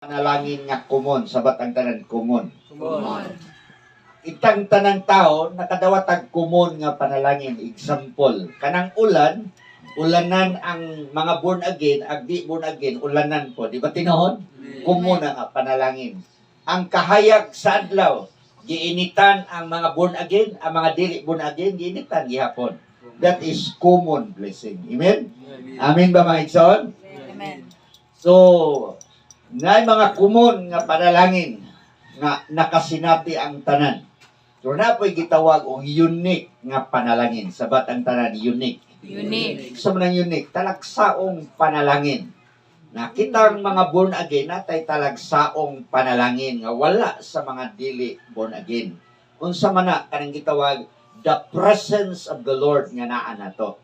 Panalangin nga common, sabat ang tanan, common. Common. Itang tanang tao nakadawat common nga panalangin. Example, kanang ulan, ulanan ang mga born again, ag di born again, ulanan po. Di ba tinuod? Common na nga panalangin. Ang kahayag sa adlaw, giinitan ang mga born again, ang mga dili born again, giinitan gihapon. That is common blessing. Amen? Amen ba, mga igsoon? Amen. So, naay mga common nga panalangin nga nakasinati ang tanan. So na po'y gitawag og unique nga panalangin. Sabat ang tanan, unique. Unique. Sa manang unique, talagsaong panalangin. Na kitang mga born again, natay talagsaong panalangin nga wala sa mga dili born again. Unsa man na kanang gitawag the presence of the Lord nga naa nato.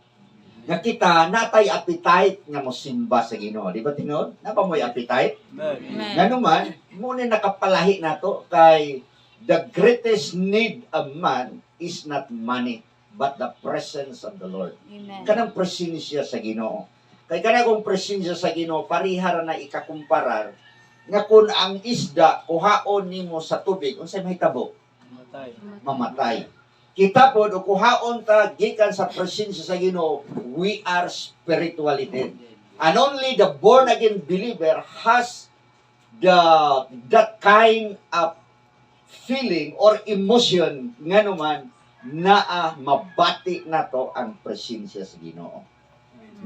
Nga kita natay appetite nga mosimba sa Ginoo. Di ba tinuod? Naa ba mo'y appetite? Amen. Ngano man, muna nakapalahi nato kay the greatest need of man is not money but the presence of the Lord. Amen. Kanang presensya sa Ginoo. Kay kanang kung presensya sa Ginoo, parihara na ikakumparar nga kung ang isda kuhaon nimo sa tubig, unsay mahitabo? Matay. Mamatay. Kita pod o kuhaon ta gikan sa presensya sa Ginoo, we are spiritually dead. And only the born again believer has the that kind of feeling or emotion nga naman naa mabati nato ang presensya sa Ginoo.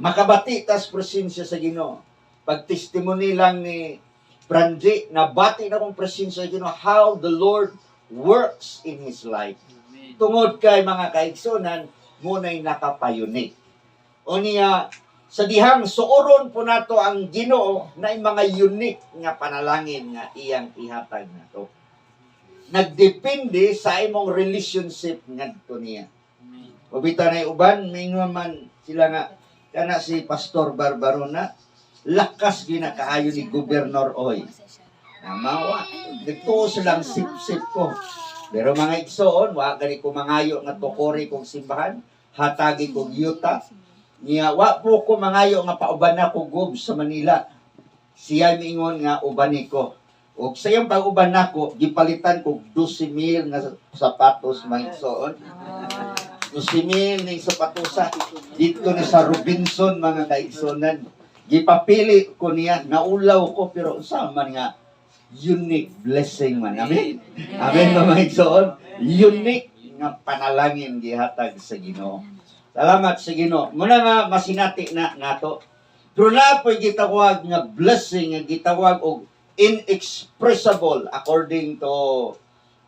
Makabati tas presensya sa Ginoo. Pag testimony lang ni Brandy, nabati na kong presensya sa Ginoo, how the Lord works in his life. Tungod kay, mga kaigsunan, muna'y nakapayunik. O niya, sa dihang suoron po nato ang Ginoo na mga unique nga panalangin nga iyang ihatag nato. Nagdepende sa imong relationship ngadto niya. Ubita na uban, mingon man sila nga kana si Pastor Barbarona, lakas ginakaayo ni Gobernador Oy. Namawa, nagtuo silang sip-sip ko. Pero mga igsoon, wa gani ko mangayo nga tukori kong simbahan, hatagi kong yuta. Niya, wa po ko mangayo nga pauban na ko gob sa Manila. Siya miingon nga ubani ko. Og sa iyang pag-uban nako, gipalitan ko 12,000 nga sapatos, mga igsoon. 12,000 ning sapatosa dito ni sa Robinson, mga kaigsonan. Gipapili ko niya, naulaw ko, pero unsa man nga unique blessing man. Amen. Amen ba, mga igsoon? Unique nga panalangin gihatag sa Ginoo. Salamat sa Ginoo. Muna nga masinati na nato. Pero na po'y gitawag nga blessing nga gitawag og inexpressible according to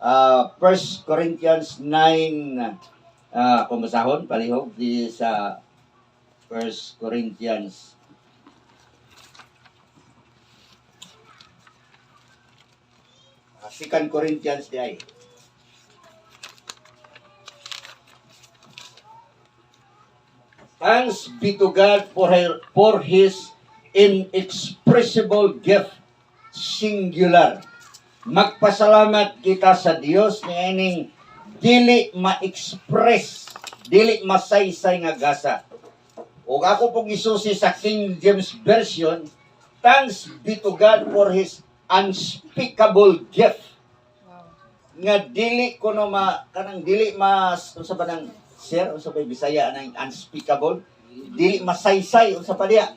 1 Corinthians 9, kung basahon palihog di sa 1 Corinthians. 2 Corinthians di ay. Thanks be to God for His inexpressible gift, singular. Magpasalamat kita sa Dios ni ining dili ma-express, dili masaysay nga gasa. Ug ako pong isusi sa King James Version, thanks be to God for His unspeakable gift nga dili kuno ma kanang dili mas unsa ba nang, sir, unsa ba Bisaya nang unspeakable, dili masaysay, unsa pa diya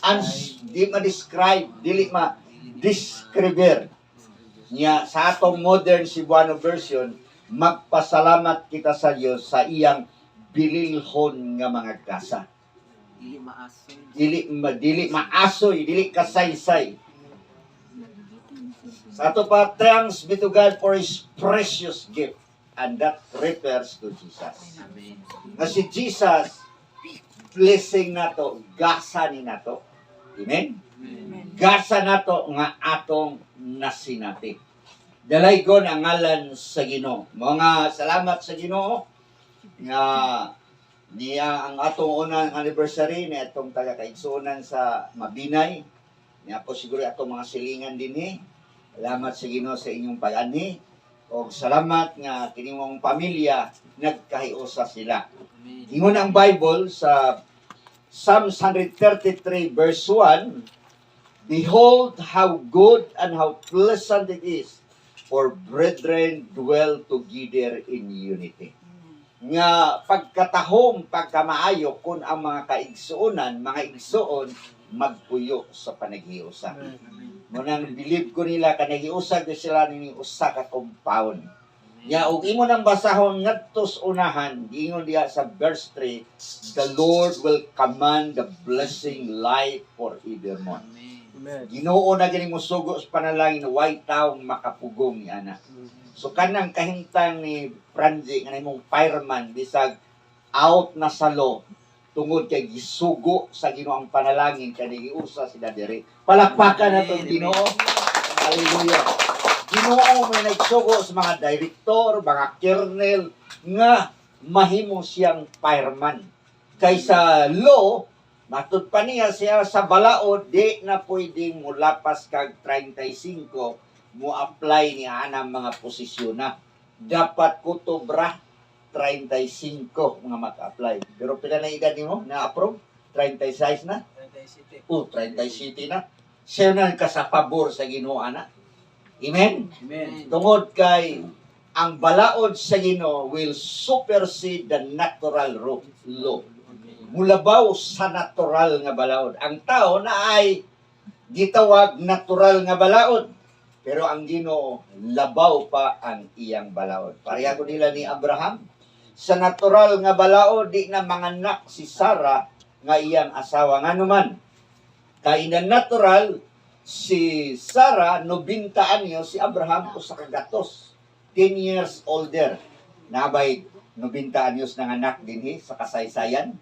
uns di ma-describe, dili ma describer niya. Sa atong modern Cebuano version, magpasalamat kita sa Dios sa iyang bililhon nga mga gasa. Dili maasoy. Dili maasoy, dili kasaysay. Sa ato pa, thanks be to God for His precious gift. And that refers to Jesus. Amen. Nga si Jesus, blessing nato, gasa ni nato. Amen? Amen. Gasa nato nga atong nasinati. Dalaygon ang ngalan sa Ginoo. Mga salamat sa Ginoo nga niya ang atong unang anniversary ni atong taga kaigsuonan sa Mabinay. Niya po siguro atong mga silingan dinhi. Salamat sa Ginoo sa inyong pag-anhi. Og salamat nga kini mong pamilya nagkahiusa sila. Amen. Ingon ang Bible sa Psalms 133 verse 1, "Behold how good and how pleasant it is for brethren dwell together in unity." Nga pagkatahom, pagkamaayo kung ang mga kaigsuonan, mga igsuon, magpuyo sa panaghiusa. Munang believe ko nila kanaghiusa gyud sila nini usa ka compound. Nya og imo nang basahon ngadto sa unahan, giingon diha sa verse 3, "The Lord will command the blessing, life forevermore." Amen. Ginoo na gani mosugo sa panalangin, way taong makapugong ni ana. So kanang kahimtang ni Franji nga imong fireman, bisag out na sa law, tungod kay gisugo sa Ginoo ang panalangin kay giusa sila diri. Palakpakan nato ang Ginoo. Hallelujah. Ginoo may nagsugo sa mga director, mga colonel nga mahimo siyang fireman. Kaysa law, matud pa niya siya sa balaod, di na pwedeng mulapas kag 35 mo apply ni ana mga posisyon na. Dapat kutobra 35 mga maka-apply. Pero pila na edad nimo na-approve? 36 na? Oh, 37 na. Siya na ka sa pabor sa Ginoo ana. Amen? Amen. Tungod kay ang balaod sa Ginoo will supersede the natural law. Mulabaw sa natural nga balaod. Ang tao na ay gitawag natural nga balaod. Pero ang Ginoo, labaw pa ang iyang balaod. Pareha ko nila ni Abraham. Sa natural nga balaod, di na manganak si Sarah nga iyang asawa. Nga naman, kay na natural, si Sarah, 90 anyos, si Abraham, 100. 10 years older. Nabay 90 anyos ng anak dinhi sa kasaysayan?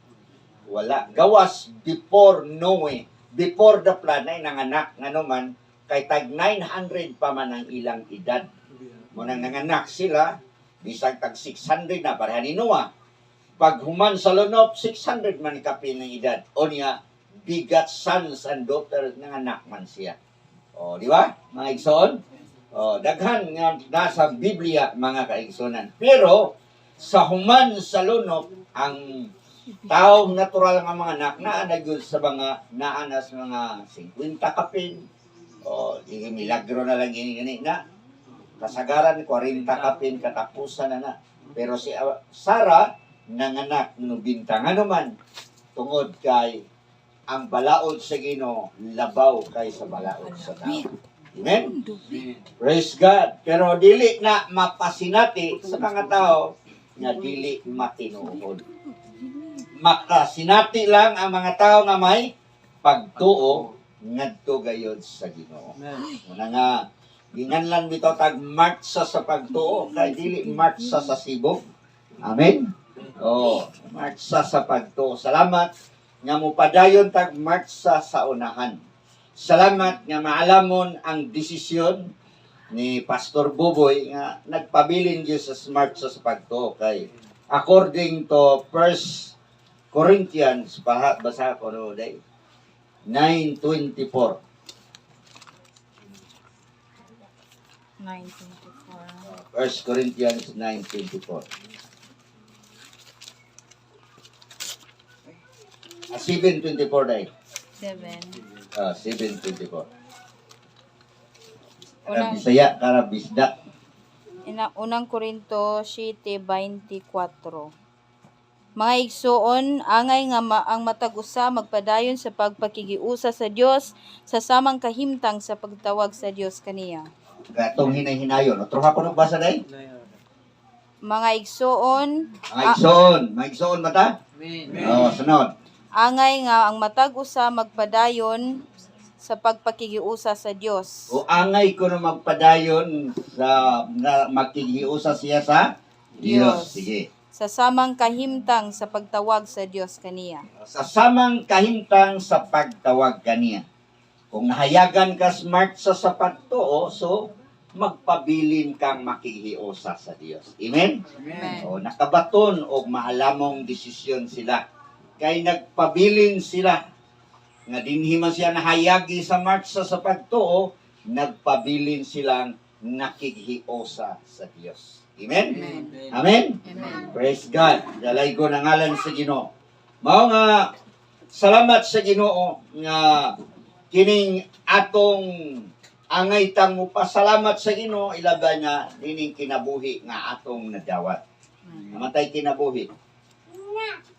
Wala. Gawas before Noe, before the flood ay nanganak, nganuman kay tag 900 pa man ang ilang edad. Munang nanganak sila, bisag tag 600 na, pareha ni Noah. Pag human sa lunop, 600 man kapin ng edad. O niya, begot sons and daughters, nanganak man siya. O, di ba, mga igsoon? O, daghan nga nasa Biblia, mga kaigsonan. Pero, sa human sa lunop, ang taong natural nga mga anak, naa na gyud sa mga naa na sa mga 50 kapin. O, di milagro na lang gini gani na. Kasagaran 40 kapin katapusan na na. Pero si Sarah nanganak 90, nganuman tungod kay ang balaod sa Ginoo labaw kay sa balaod sa tao. Amen. Praise God. Pero dili na mapasinati sa mga tao nga dili matinuod. Makasinati lang ang mga tao nga may pagtuo ngadto gayod sa Ginoo. Amen. Una nga ginganlan bitaw tag martsa sa pagtuo kay dili martsa sa sibog. Amen. Oh, martsa sa pagtuo. Salamat nga mopadayon tag martsa sa unahan. Salamat nga maalamon ang desisyon ni Pastor Buboy nga nagpabilin gyud sa martsa sa pagtuo kay according to First Corinthians, paha basa ko no day, 9:24. 9:24. First Corinthians 9:24. Ah, 7:24 day. 7. Ah, 7:24. Kara Unang, Bisaya, kara Bisda. Unang Korinto 7:24. Mga igsuon, angay nga ang matag usa magpadayon sa pagpakigiusa sa Dios sa samang kahimtang sa pagtawag sa Dios kaniya. Katong hinay-hinayon. Otro ko nung basa day. Mga igsuon, Mga igsoon, mga igsoon mata. Amen. Oh, sunod. Angay nga ang matag usa magpadayon sa pagpakigiusa sa Dios. O angay ko na magpadayon sa na makikiusa siya sa Dios. Dios. Sige. Sa samang kahimtang sa pagtawag sa Dios kaniya. Sa samang kahimtang sa pagtawag kaniya. Kung nahayagan ka smart sa pagtuo, so magpabilin kang makihiusa sa Dios. Amen? Amen. O, nakabaton og maalamong desisyon sila. Kay nagpabilin sila nga dinhi man siya nahayagi sa martsa sa pagtuo, nagpabilin silang nakighiusa sa Dios. Amen? Amen. Amen? Amen. Praise God. Dalay ko ng ngalan sa Ginoo. Mao nga salamat sa Ginoo nga Kining atong angay tang mopasalamat sa Ginoo, ilabay na nining kinabuhi nga atong nadawat. Namatay kinabuhi.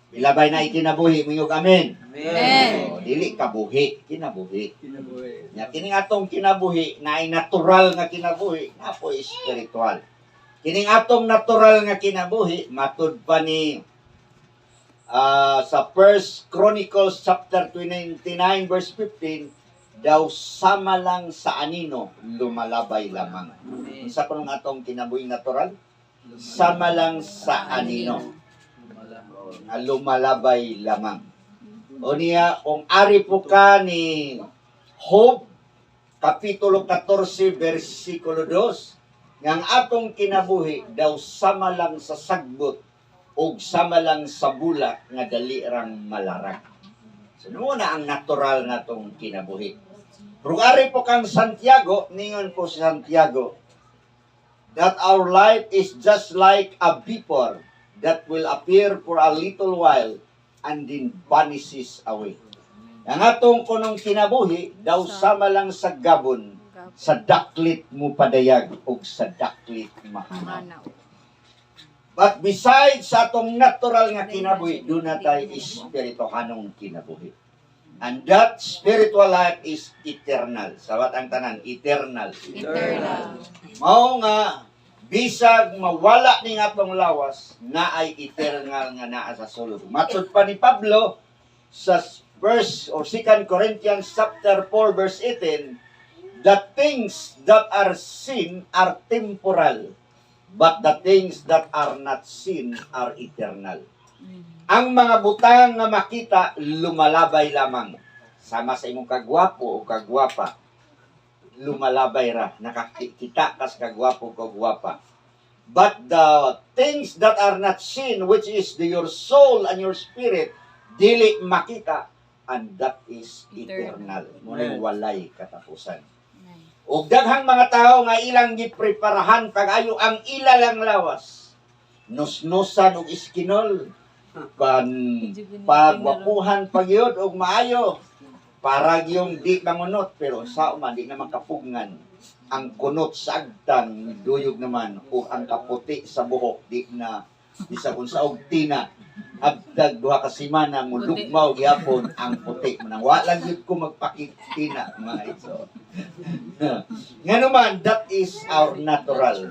Ilabay na ikinabuhi, mingog amen. Amen. Oh, dili kabuhi, kinabuhi. Kinabuhi. Nya kining atong kinabuhi na ay natural nga kinabuhi, na po spiritual. Kining atong natural nga kinabuhi, matud pa ni sa First Chronicles chapter 29 verse 15, daw sama lang sa anino, lumalabay lamang. Amen. Unsa kunong atong kinabuhi natural? Sama lang sa anino nga lumalabay lamang. O niya, kung ari po ka ni Job, Kapitulo 14, versikulo 2, nga ang atong kinabuhi daw sama lang sa sagbot ug sama lang sa bulak nga dali rang malarag. So, muna ang natural natong kinabuhi. Pero ari po kang Santiago, ningon po si Santiago, that our life is just like a vapor that will appear for a little while and then vanishes away. Ang atong kunong kinabuhi, daw sama lang sa gabon, sa daklit mo padayag o sa daklit mahanaw. But besides sa atong natural nga kinabuhi, doon na tayo espirituhanong kinabuhi. And that spiritual life is eternal. Sawat ang tanan, eternal. Eternal. Mao nga bisag mawala ning atong lawas, na ay eternal nga naa sa sulod. Matud pa ni Pablo sa verse or 2 Corinthians chapter 4 verse 18, "The things that are seen are temporal, but the things that are not seen are eternal." Ang mga butang nga makita, lumalabay lamang. Sama sa imong kagwapo o kagwapa, lumalabay ra. Nakakita kas kagwapo o kagwapa. But the things that are not seen, which is your soul and your spirit, dili makita, and that is eternal. Muna'y walay katapusan. Ug daghang mga tao nga ilang gipreparahan pag-ayo ang ila lang lawas. Nusnusan og iskinol, pan pagwapuhan pagyud og maayo para yung di mangunot, pero sa man di naman kapugngan ang kunot sa agtang, duyog naman, ug ang kaputi sa buhok di na bisag unsa og tina abdag 2 ka semana mo lugmaw gihapon ang puti. Manang wa lang gyud ko magpakitina, mga iso. Ngano man, that is our natural.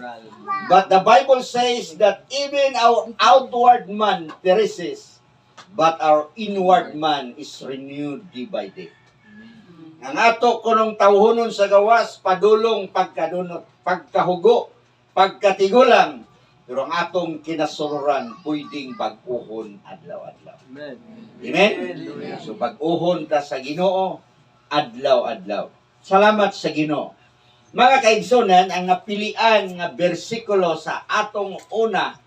But the Bible says that even our outward man perishes, but our inward man is renewed day by day. Ang ato kunong tawhonon sa gawas, padulong pagkadunot, pagkahugo, pagkatigulang, pero ang atong kinasuluran pwedeng bag-uhon adlaw-adlaw. Amen. Amen? So bag-uhon ta sa Ginoo adlaw-adlaw. Salamat sa Ginoo. Mga kaigsunan, ang napilian nga bersikulo sa atong una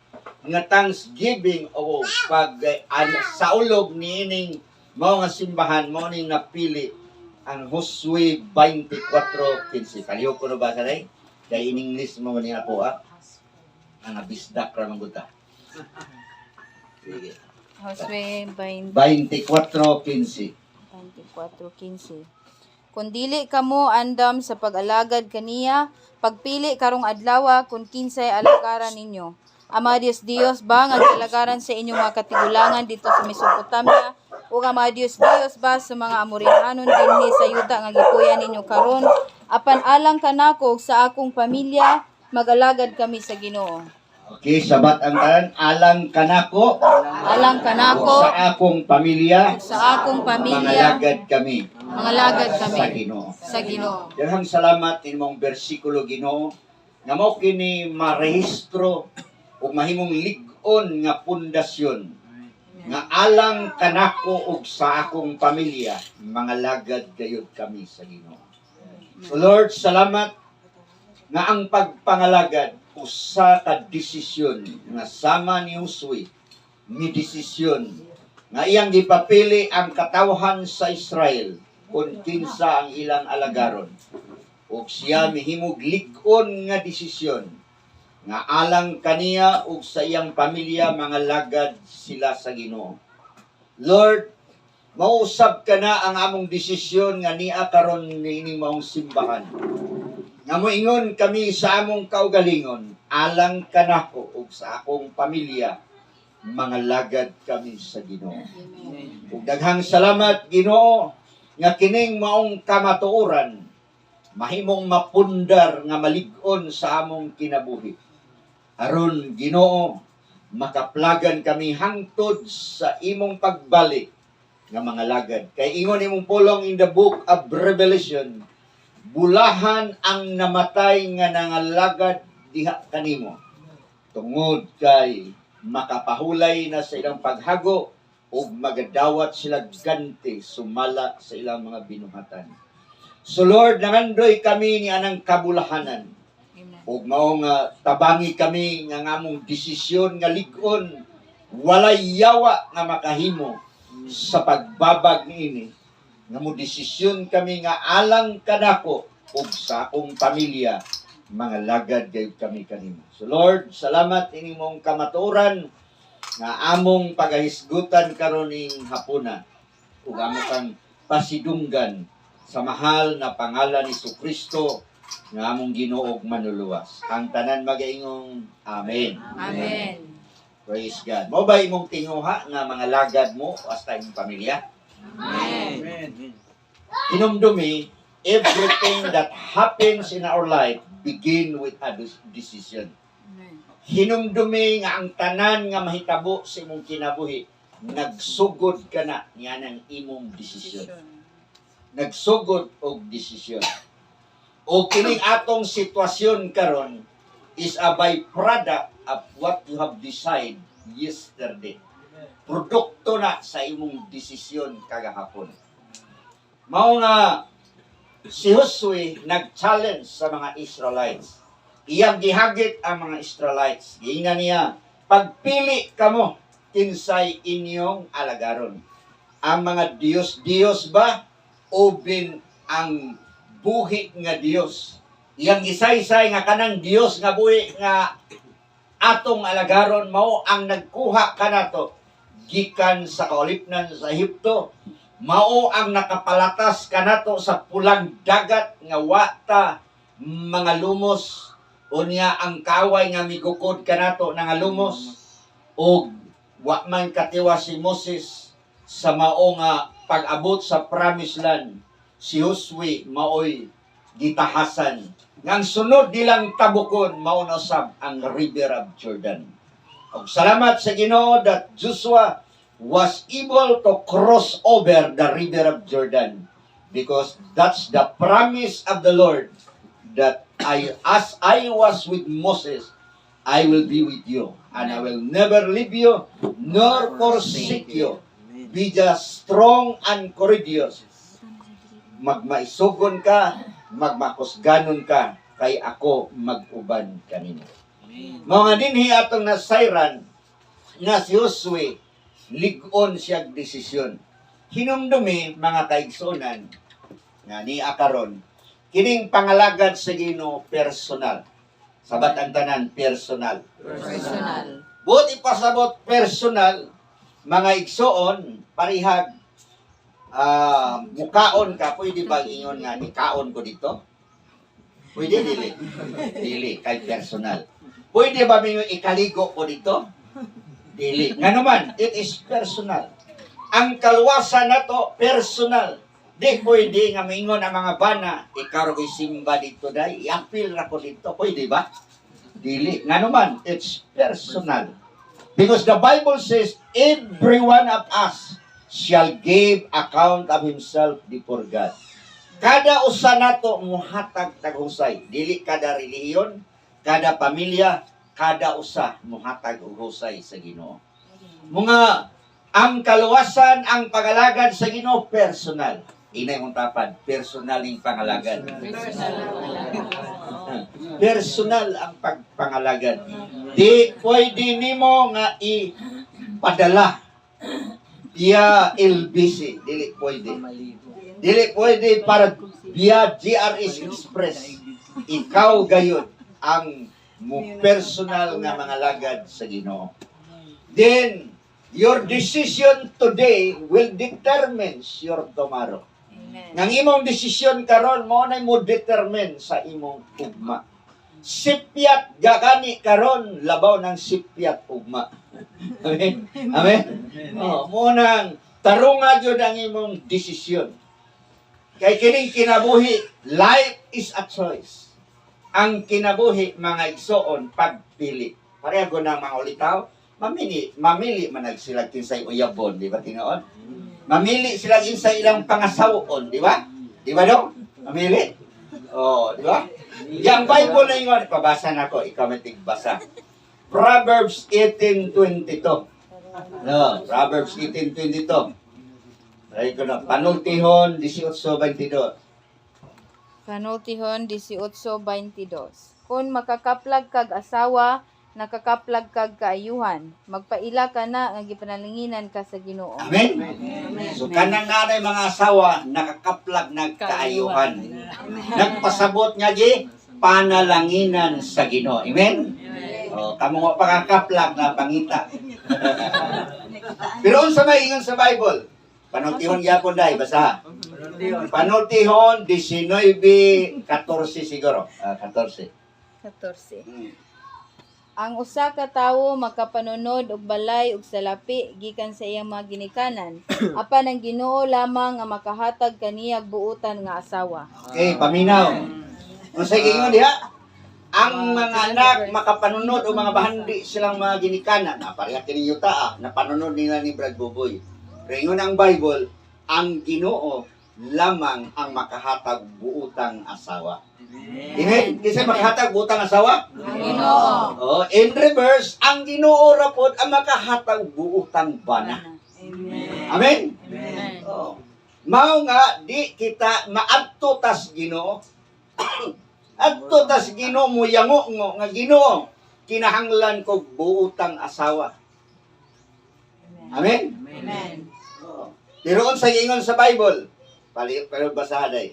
nga thanksgiving o pag saulog niining mao nga simbahan, mao ning napili ang Josue 24:15. Palihog ko na ba sa day? Kay in English mo ni ako ah. Ang bisdak ra man gud ta. Sige. Josue 20. 24:15. 24:15. Kung dili kamo andam sa pag-alagad kaniya, pagpili karong adlawa kung kinsay alagaran ninyo. Ang mga Diyos Diyos ba nga alagaran sa inyong mga katigulangan dito sa Mesopotamia o ang mga Diyos Diyos ba sa mga Amorihanon dinhi sa yuta nga gipuy-an ninyo karon? Apan alang kanako ug sa akong pamilya, magalagad kami sa Ginoo. Okay, sabat ang tanan, alang kanako Alang kanako sa akong pamilya, ug sa akong pamilya, mangalagad kami mangalagad sa kami Ginoo. sa Ginoo. Daghang salamat imong bersikulo, Ginoo, nga mao kini marehistro ug mahimong lig-on nga pundasyon nga alang kanako ug sa akong pamilya, mangalagad gayud kami sa Ginoo. So Lord, salamat nga ang pagpangalagad usa ka desisyon nga sama ni Josue ni desisyon nga iyang gipapili ang katawhan sa Israel kung kinsa ang ilang alagaron, ug siya mihimog lig-on nga desisyon nga alang kaniya ug sa iyang pamilya, mangalagad sila sa Ginoo. Lord, Mausab ka na ang among desisyon nga nia karon niining maong simbahan. Nga moingon kami sa among kaugalingon, alang kanako ug sa akong pamilya, mga lagad kami sa Ginoo. Amen. Ug daghang salamat, Ginoo, nga kining maong kamatuoran mahimong mapundar nga malig-on sa among kinabuhi. Aron, Ginoo, makaplagan kami hangtod sa imong pagbalik nga mga lagad. Kay ingon imong pulong in the Book of Revelation, bulahan ang namatay nga nangalagad diha kanimo. Tungod kay makapahulay na sa ilang paghago ug magadawat sila ganti sumala sa ilang mga binuhatan. So Lord, nangandoy kami ni anang kabulahanan. Amen. Ug mao nga tabangi kami nga ngamong desisyon nga lig-on, walay yawa nga makahimo sa pagbabag niini. Nga mo desisyon kami nga alang kanako ug sa akong pamilya, mga lagad gayud kami kanimo. So Lord, salamat ining mong kamatuoran nga among pagahisgutan karon ning hapuna ug amo kang pasidunggan sa mahal na pangalan ni Kristo nga among Ginoo ug Manluluwas. Ang tanan magaingong amen. Amen. Praise God. Mao ba imong tinguha nga mga lagad mo hasta imong pamilya? Amen. Amen. Hinumdumi, everything that happens in our life begin with a decision. Amen. Hinumdumi nga ang tanan nga mahitabo sa imong kinabuhi, nagsugod ka na niya ng imong desisyon. Nagsugod og desisyon. O kining atong sitwasyon karon is a byproduct of what you have decided yesterday. Produkto na sa imong desisyon kagahapon. Mao nga si Josue nag-challenge sa mga Israelites. Iyang gihagit ang mga Israelites. Giingnan niya, "Pagpili kamo kinsay inyong alagaron. Ang mga Diyos-Diyos ba o bin ang buhi nga Diyos?" Iyang gisaysay nga kanang Diyos nga buhi nga atong alagaron mao ang nagkuha kanato gikan sa kaulipnan sa Ehipto, mao ang nakapalatas kanato sa Pulang Dagat nga wa ta mga lumos, unya ang kaway nga migukod kanato nga lumos, og wa man katiwa si Moses sa mao nga pag-abot sa Promised Land. Si Josue maoy gitahasan nga ang sunod nilang tabukon mao na sab ang River of Jordan. Og salamat sa Ginoo that Joshua was able to cross over the River of Jordan because that's the promise of the Lord that I as I was with Moses, I will be with you and I will never leave you nor forsake you. Amen. Be just strong and courageous. Magmaisugon ka, magmakusganon ka, kay ako mag-uban kanimo. Amen. Mga dinhi atong nasayran nga si Josue lig-on siyang desisyon. Hinumdumi, mga kaigsunan, nga ni karon kining pangalagad sa Ginoo personal. Sabat ang tanan, personal. Personal. Buot ipasabot personal, mga igsoon, parihag mukaon ka, pwede ba ingon nga ni kaon ko dito? Pwede dili? Dili, kay personal. Pwede ba mingon ikaligo ko dito? Dili. Nga naman, it is personal. Ang kaluwasan nato personal. Di pwede nga mingon ang mga bana, ikaw ko'y simba dito day, iapil ra ko dito. Pwede ba? Dili. Nga naman, it's personal. Because the Bible says, every one of us shall give account of himself before God. Kada usa nato muhatag tag husay. Dili kada relihiyon, kada pamilya, kada usa muhatag og husay sa Ginoo. Mga ang kaluwasan, ang pangalagad sa Ginoo personal. Inay mong tapad, personal yung pangalagad. Personal ang pagpangalagad. Di pwede nimo nga ipadala via LBC. Dili pwede. Mamaligo. Dili pwede para via GRS Express. Ikaw gayud ang mo personal nga mga lagad sa Ginoo. Then, Your decision today will determine your tomorrow. Amen. Nang imong desisyon karon mao nay mo determine sa imong ugma. Sipyat gakani karon labaw ng sipyat ugma. Amen. Amen. Oh, mo nang tarunga gyud ang imong desisyon. Kay kining kinabuhi, life is a choice. Ang kinabuhi, mga igsoon, pagpili. Pareho ko ng mga ulitaw, mamili, mamili man sila kinsay uyabon, di ba tinuod? Mamili sila kinsay ilang pangasawon, di ba? Di ba dong? Mamili? Oh, di ba? Yang Bible na ingon, pabasa na ko, ikaw may tigbasa. Proverbs 18:22. No, Proverbs 18:22. Ay ko na, panultihon 18:22. Panultihon 18:22. Kung makakaplag kag asawa, nakakaplag kag kaayuhan. Magpaila ka na nga gipanalanginan ka sa Ginoo. Amen? So kanang nanay mga asawa, nakakaplag nagkaayuhan. Nagpasabot nga gi, panalanginan sa Ginoo. Amen? Oh, kamo nga pakakaplag na pangita. Pero unsa may ingon sa Bible? Panultihon gyapon dai basa. Panultihon 19:14 siguro. Ah, 14. 14. Ang usa ka tawo makapanunod og balay ug salapi gikan sa iyang mga ginikanan, apan ang Ginoo lamang ang makahatag kaniyag buutan nga asawa. Okay, paminaw. Unsa ingon diha? Ang mga anak makapanunod o mga bahandi silang mga ginikanan. Na pareha kini yuta ah, napanunod nila ni Brad Buboy. Pero ingon ang Bible, ang Ginoo lamang ang makahatag buutang asawa. Amen. Kinsa makahatag buutang asawa? Ang Ginoo. Oh, in reverse, ang Ginoo ra pod ang makahatag buutang bana. Amen. Amen. Oh. Mao nga di kita maadto tas Ginoo. Adto tas Ginoo mo yango ngo nga Ginoo kinahanglan kog buutang asawa. Amen. Amen. Oo. Pero unsa ingon sa Bible? Pali pero basaha day.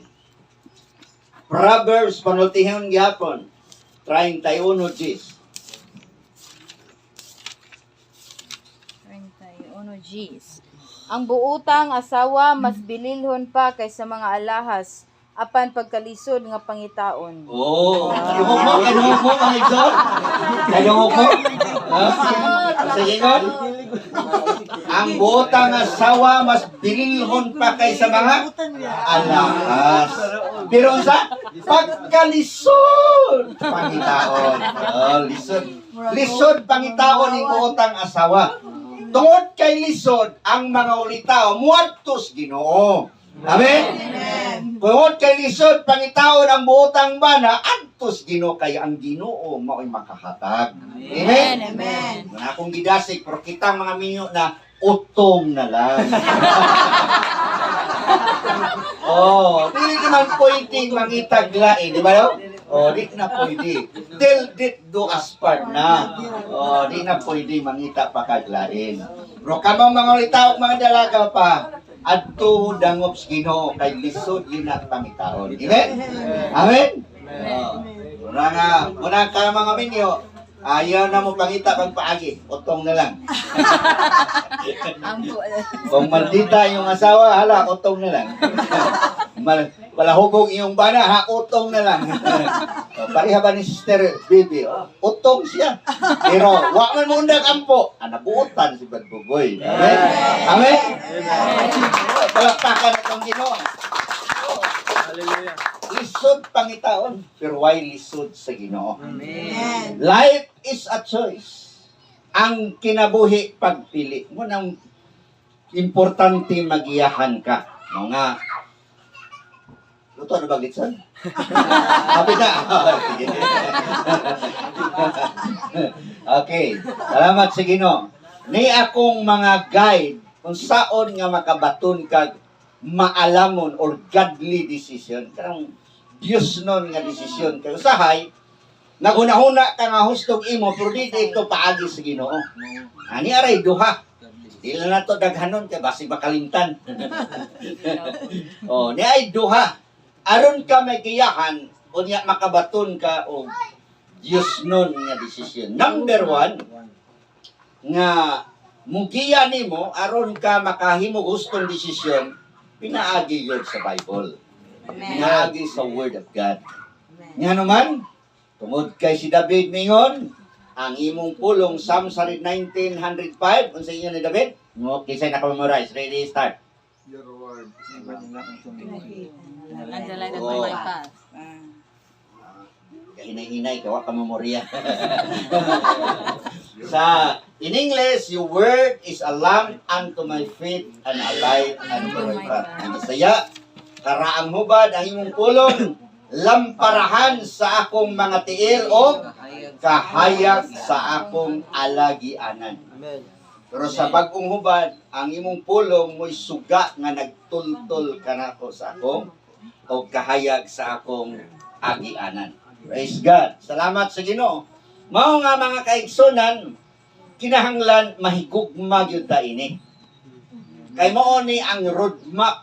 Proverbs panultihon gyapon 31 Gs. 31 Gs. Ang buutang asawa mas bililhon pa kaysa mga alahas apan pagkalisod nga pangitaon. Oh, kadungog mo, kadungog mo mga igsoon. Kadungog mo. Ha? Sa ingon? Ang buotang asawa mas bililhon pa kaysa mga alahas. Pero unsa? Pagkalisod pangitaon. Oh, lisod. Lisod pangitaon ang buotang asawa. Tungod kay lisod ang mga ulitaw muadtos Ginoo. Amen. Tungod kay lisod pangitaon ang buotang bana adtos Ginoo kay ang Ginoo mao'y makahatag. Amen. Amen. Wala akong gidasig pero kitang mga minyo na utong na lang. Oh, di naman pwedeng mangitaglain, di ba no? Oh, di na pwede. Till death do us part na. Oh, di na pwede mangita pa kaglain. Pero kamang mga ulitaw, mga dalaga pa, adto dangop sa Ginoo kay lisod yun at pangitaon. Amen? Amen? Oh. Una nga, una ka mga minyo, ayaw na mo pangita pagpaagi, utong na lang. Ang Kung maldita yung asawa, hala, utong na lang. Wala hubog iyong bana, ha, utong na lang. O, pareha ba ni Sister Bibi? O, utong siya. Pero, wa man mo undang ampo. Anabuotan si Brad Buboy. Amen? Amen? Palakpakan itong Ginoo. Hallelujah. Lisod pangitaon, pero why lisod sa Ginoo? Amen. Life is a choice. Ang kinabuhi pagpili mo nang importante magiyahan ka. No nga. Luto na ba, Litson? Happy na. Sige. Okay. Salamat sa Ginoo. Ni akong mga guide kung saon nga makabaton kag maalamon or godly decision. Karang Diyos nun nga desisyon. Kay usahay, naghuna-huna ka nga hustog imo pero di ito paagi sa Ginoo. Ani aray duha. Di lang nato daghanon kay basig makalimtan. Oh, ni ay duha. Aron ka may giyahan unya makabaton ka og Diyos nun nga desisyon. Number one, nga Mugiya nimo aron ka makahimo gustong desisyon, pinaagi yun sa Bible. Amen. Pinaagi sa Word of God. Amen. Nga naman, tungod kay si David mingon, ang imong pulong, Psalm 19:105, unsa inyo ni David? Mo kinsay naka-memorize? Ready, start. Your word is a lamp unto my feet. And the light Oh. unto my path. Ah. Hinay-hinay ka, wa ka memorya. Sa in English, "Your word is a lamp unto my feet and a light unto my path." Ang Bisaya, karaang hubad ang imong pulong, lamparahan sa akong mga tiil o kahayag sa akong alagianan. Amen. Pero sa bagong hubad, ang imong pulong mo'y suga nga nagtultol kanako sa akong o kahayag sa akong agianan. Praise God. Salamat sa Ginoo. Mao nga, mga kaigsunan, kinahanglan mahigugma gyud ta ini. Kay mao ni ang roadmap.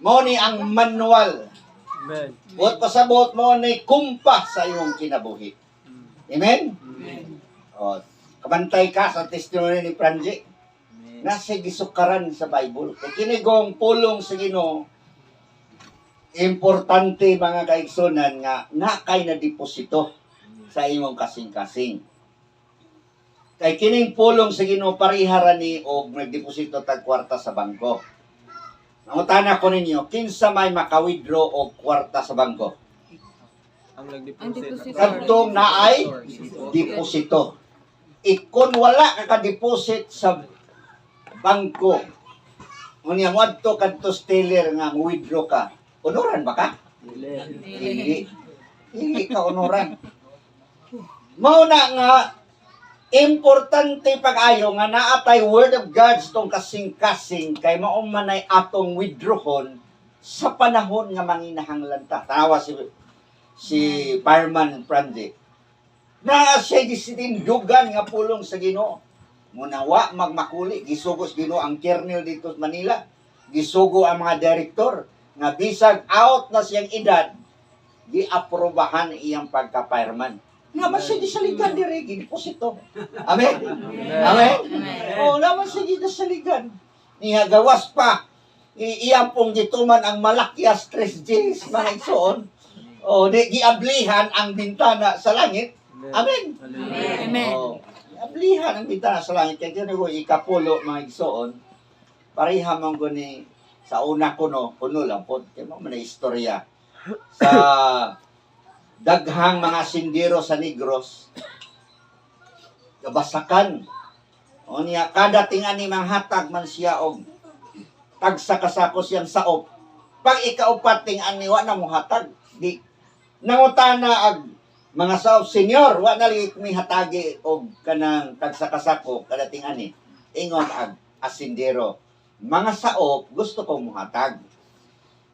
Mao ni ang manual. Amen. Buot pasabot, mao ni kumpas sa imong kinabuhi. Amen? Amen. O, kabantay ka sa testimony ni Franji. Nasa gisukaran sa Bible. Kay kinigong pulong sa Ginoo, importante, mga kaigsunan, nga na kay na deposito sa imong kasing-kasing. Kay kining pulong sa Ginoo, parihara ni og nagdeposito tag kwarta sa bangko. Mangutana ko ninyo, kinsa may maka-withdraw og kwarta sa bangko? Ang Ang nag-deposit. depositor. Kadtong naay deposito. Ikon wala ka ka-deposit sa bangko, unya moadto kadto sa teller nga withdraw ka, unuran ba ka? Dili. Dili. Dili ka unuran. Mao na nga importante pag-ayo nga naa tay Word of God sa tong kasing-kasing kay mao man ay atong withdrawon sa panahon nga manginahanglan ta. Tanawa si Fireman Franzi. Naa siya gisitindugan nga pulong sa Ginoo. Munawa magmakuli, gisugo sa Ginoo ang kernel dito sa Manila. Gisugo ang mga direktor nga bisag out na siyang edad, giaprobahan iyang pagka-fireman. Nga man siya gisaligan dire, gideposito. Amen? Amen? Oh, naman siya gisaligan. Niya gawas pa, iyang pong gituman ang Malakias 3 Gs, mga igsoon. O, di giablihan ang bintana sa langit. Amen. Amen. Oh, giablihan ang bintana sa langit. Kaya kini ko ikapulo, mga igsoon, pareha man ko ni sa una ko no, kuno lang po, kaya mo man na istorya. Sa daghang mga sindero sa Negros, gabasakan. O niya, kada tinga ni manghatag man siya og tagsa kasako siyang saop. Pag ikaupat tingan ni wa na mohatag, di nangutana ag mga saop, "Senyor, wa na lagi mi hatagi og kanang tagsa kasako kada tingan ni." Ingon ag asindero, "Mga saop, gusto kong muhatag.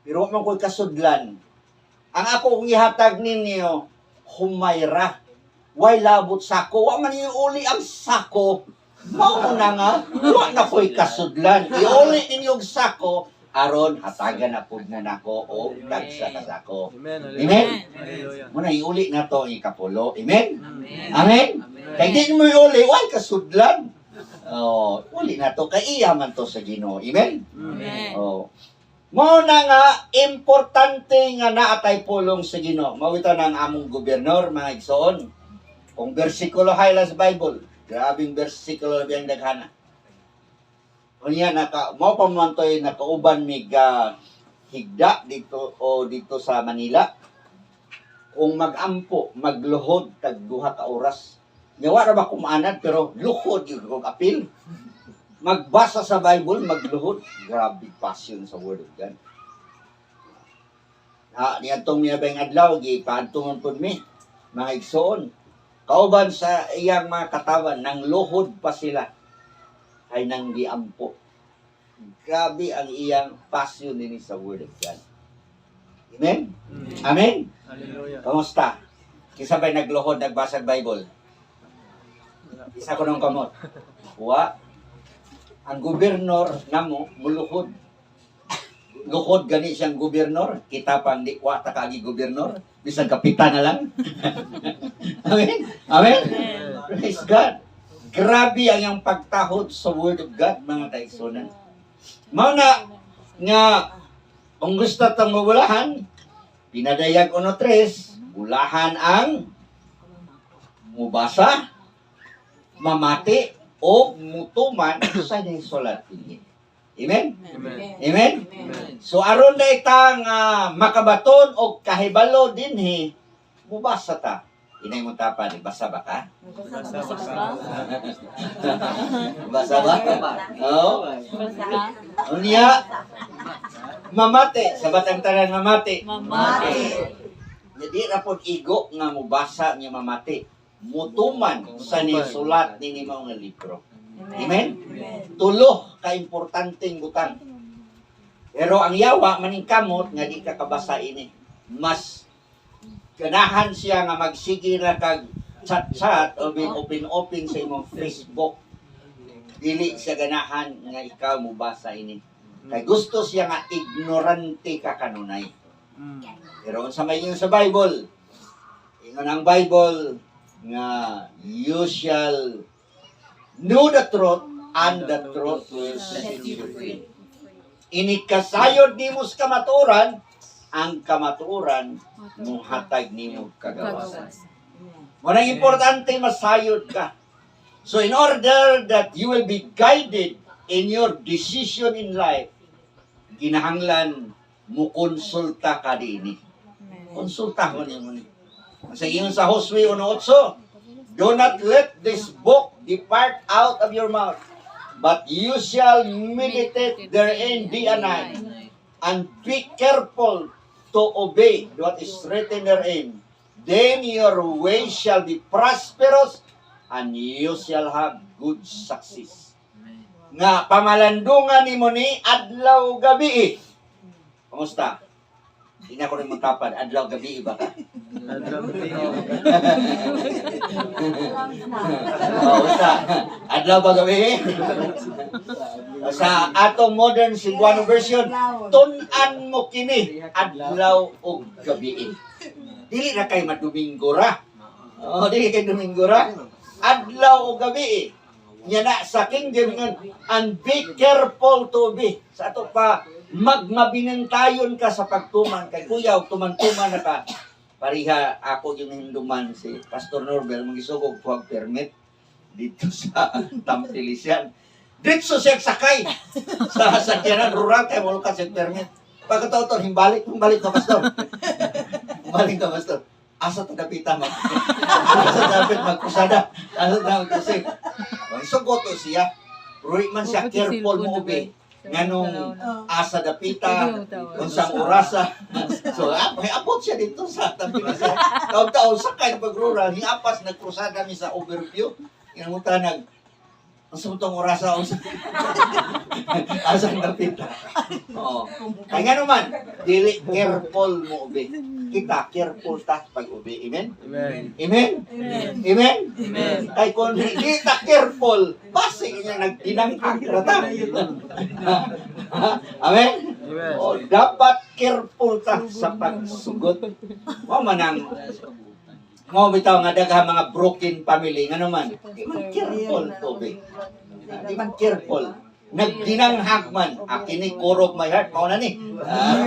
Pero wa man ko'y kasudlan. Ang ako kong ihatag ninyo, humayra. Way labot sako. Wa man uli ang sako. Mao na nga, wa na ko'y kasudlan. Iuli ninyo og sako, aron hatagan na pud mo nako og tagsa ka sako." Amen. Amen. Hallelujah. Muna iuli na to ang ikapulo. Amen? Amen. Amen? Kay di mo iuli, way kasudlan. Oh, uli na to kay iya man to sa Ginoo. Amen? Amen. Oh. Mao na nga importante nga naatay pulong sa Ginoo. Mao ito ng among gobernador, mga igsoon. Kung bersikulo hayla sa Bible, grabing bersikulo biyang daghana. Unya naka mao pa man to'y nakauban mig higda dito o dito sa Manila. Kung magampo, magluhod tag 2 ka oras. Nya wa ra ba kumanad pero luhod yun kog apil. Magbasa sa Bible, magluhod. Grabe passion sa Word of God. Ah, niadtong miabay adlaw gipaadto man pud mi, mga igsoon. Kauban sa iyang mga katawan, nang luhod pa sila ay nang giampo. Grabe ang iyang passion dinhi sa Word of God. Amen? Amen? Hallelujah. Kamusta? Kinsa ba'y nagluhod, nagbasa Bible? Isa ko ng kamot. Wa. Ang gobernador namo muluhod. Luhod gani siyang gobernador. Kita pang di wa ta kaagi gobernador. Bisan kapitan na lang. Amen. Amen. Praise God. Grabe ang iyang pagtahod sa Word of God, mga kaigsunan. Mao na nga kung gusto tang mabulahan, Pinadayag 1.3, bulahan ang mubasa, mamati, o mutuman sa nisulat ini. Amen? Amen. Amen? Amen. So aron na itang makabaton o kahibalo dinhi, mubasa ta. Inay mo tapan, basa ba ka? Basa, basa. Basa ba? Oo. Unya, mamati. Sa batang tanan, mamati. Mamati. Di ra pod igo nga mubasa niya mamati. Mutuman sa nisulat nini mao nga libro. Amen? Tulo ka importanteng butang. Pero ang yawa maningkamot nga di ka kabasa ini. Mas ganahan siya nga magsige ra kag chat-chat o open-open sa imong Facebook. Dili siya ganahan nga ikaw mubasa ini. Kay gusto siya nga ignorante ka kanunay. Pero unsa may ingon sa Bible? Ingon ang Bible nga you shall know the truth and the truth will set you free. Inikasayod nimo sa kamatuoran, ang kamatuoran muhatag nimo kagawasan. Munang importante masayod ka. So in order that you will be guided in your decision in life, ginahanglan mo konsulta ka dinhi. Konsulta mo nimo ni. Sa ingon sa Josue 1:8, "Do not let this book depart out of your mouth, but you shall meditate therein day and night, and be careful to obey what is written therein. Then your way shall be prosperous, and you shall have good success." Nga pamalandungan nimo ni adlaw gabi. Kumusta? Hindi na ko rin tapad, adlaw gabi ba ka? Oh, basta. Adlaw ba gabi? Sa atong modern Cebuano version, tun-an mo kini adlaw ug gabi. Dili na kay madomingo ra. Oh, dili kay Domingo ra. Adlaw ug gabi. Nya na sa King James ngon, and be careful to be. Sa ato pa magmabinantayon ka sa pagtuman kay kuya og tuman-tuman na ka. Pariha ako yung hinduman si Pastor Norbel magisugog kuhag permit dito sa Tampilisian. Dito siya sakay sa sakyanan rural kay wala ka sa permit. Pagkatao to, himbalik, himbalik ka, pastor. Himbalik ka, pastor. Asa ta dapita mag? Asa dapit magkrusada? Asa ta magkrusada? Isugot to siya. Ruy man siya careful mo ubi. Nganong asa dapita, unsang orasa. So, may abot siya dito sa Tampilisian. Taon-taon sakay pag rural, hiapas nagkrusada mi sa overview. Inamuta nag ang sumtong orasa unsa asa dapita. Oo. Kaya nga naman, dili careful mo ubi. Kita careful ta pag ubi. Amen? Amen. Amen? Amen? Amen. Kay kung di ta careful, basi niya nagdinanghag ra ta. Amen? Amen. O, dapat careful ta sa pagsugot. Mao man ang mao bitaw nga daghang mga broken family ngano man. Di man careful to be. Di man careful. Nagdinanghag man. Akini kurog my heart. Mao na ni. Ah.